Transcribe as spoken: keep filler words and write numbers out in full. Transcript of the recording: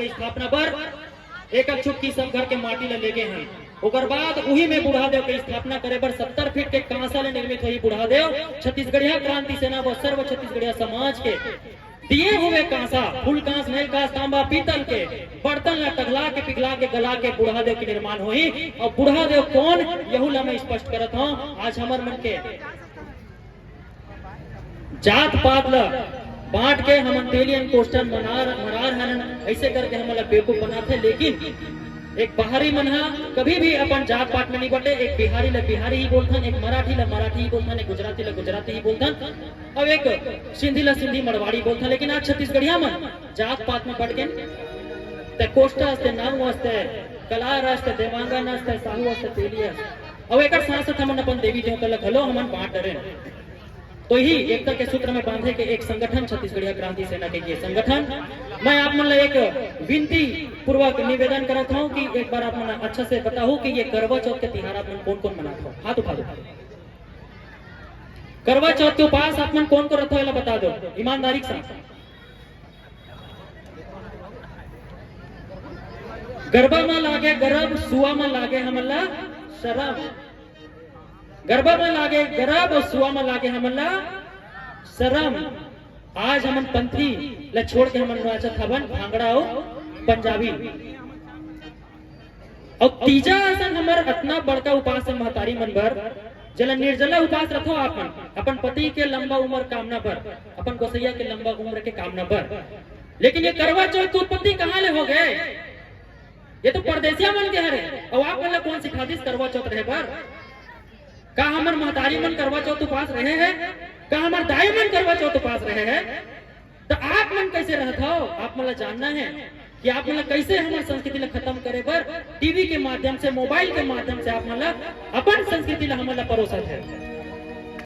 स्थापना बर एक एक छुटकी सब घर के माटी ल लेगे हन। ओकर बाद उही में बुढ़ादेव के स्थापना करे बर सत्तर फीट के कांसा ले निर्मित होही बुढ़ादेव। छत्तीसगढ़िया क्रांति सेना व सर्व छत्तीसगढ़िया समाज के दिए हुए कांसा, फूल कांस, नेल कांस, तांबा, पीतल के बर्तन ला टघला के, पिघला के, गला के बुढ़ादेव के निर्माण होही। और बुढ़ादेव कौन, यहू ला मैं स्पष्ट करत हूँ। आज हमर मन के जात पात ला बांट के हमन तेलियन कोस्टन मनार मरार हरन, ऐसे करके हमन ला बेवकूफ बनाथे। लेकिन एक बाहरी मन हा कभी भी अपन जात पात में नहीं बटे। एक बिहारी ला बिहारी ही बोलथन, एक मराठी ला मराठी ही बोलथन, एक गुजराती ला गुजराती ही बोलथन, अब एक सिंधी ला सिंधी मरवाड़ी बोलथन। लेकिन आज छत्तीसगढ़िया मन जात पात में बट गए। ते कोस्टा असते, नाऊ असते, कलार असते, देवांगन असते, साहू असते, तेली असते। अब एकर साथ साथ हमन अपन देवी देवता ला घलो हमन बांट डरेन। तो ही एकता के सूत्र में बांधे के एक संगठन छत्तीसगढ़िया क्रांति सेना के ये संगठन। मैं आप मन ला एक विनती पूर्वक निवेदन करत हूँ कि एक बार आप मन अच्छा से बताओ कि ये करवा चौथ के तिहार आप मन कौन कौन मनात हो। हाथ उठा दो। करवा चौथ के उपास आप मन कौन को रखो, एला बता दो ईमानदारी के साथ। गरबा में लागे गरब, सुआ में लागे हमला शरम। गरबा में लागे गरब और सुआ में लागे हमला शरम। आज हमन पंथी ला छोड़ के हमन नाचत हवन भांगड़ा और पंजाबी। और तीजा असन हमर अतना बड़का उपास है महतारी मन बर, जेला निर्जला उपास रखो आप मन, अपन पति के लंबा उम्र कामना बर, अपन गोसैया के लंबा उम्र के कामना बर। लेकिन ये करवा चौथ की उत्पत्ति कहाँ ले हो गए? ये तो परदेसिया मन के हरे। और आप मन ला कौन सिखा दिस करवा चौथ रहे बर? का हमर महतारी मन करवा चौथ उपास रहे हैं? का हमर दाई मन करवा चौथ उपास रहे हैं? तो आप मन कैसे रहत हो, आप मन ला जानना है कि आप मन ला कैसे हमर संस्कृति ला खत्म करे बर टीवी के माध्यम से, मोबाइल के माध्यम से आप मन ला अपन संस्कृति ला हमन ला परोसत है।